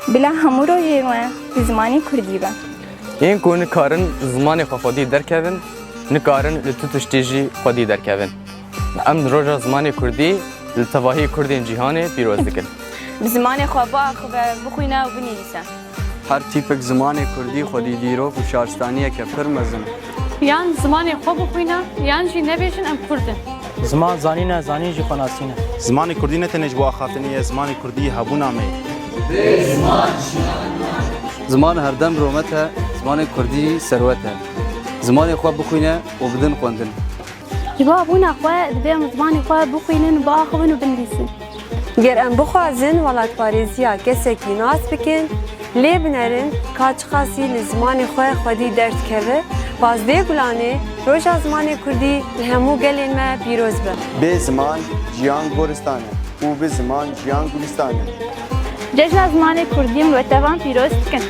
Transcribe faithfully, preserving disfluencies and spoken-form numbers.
Bila hemû rojên we bi zimanê kurdî be. Yên ku nikarin zimanê xwe xwedî derkevin, nikarin li tu tiştî jî xwedî derkevin. Em roja zimanê kurdî li tevahî kurdên cîhanê pîroz dikin. Bi zimanê xwe biaxive, bixwîne û binivîse. Her tîpek zimanê kurdî xwedî dîrok û şaristaniyeke pir mezin e. Yan zimanê xwe bixwîne, yan jî nebêjin em kurd in. Ziman zanîn e, zanîn jî xwenasîn e. Zimanê kurdî ne tenê ji bo axaftinê ye, zimanê kurdî hebûna me ye. Ziman herdem rûmet e, zimanê kurdî serwet e. Zimanê xwe bixwîne û bidin xwendin. Ji bo hebûna xwe divê em zimanê xwe bixwînin, biaxivin û binivîsin. Ger em bixwazin welatparêziya kesekî nas bikin, lê binerin ka çiqasî li zimanê xwe xwedî derdikeve, pazdeh Gulanê, Roja Zimanê Kurdî li hemû gelên me pîroz be. Bê ziman jiyan goristan e û bi ziman jiyan gulistan e. Cejna Zimanê Kurdî miwetevan pîroz dikin.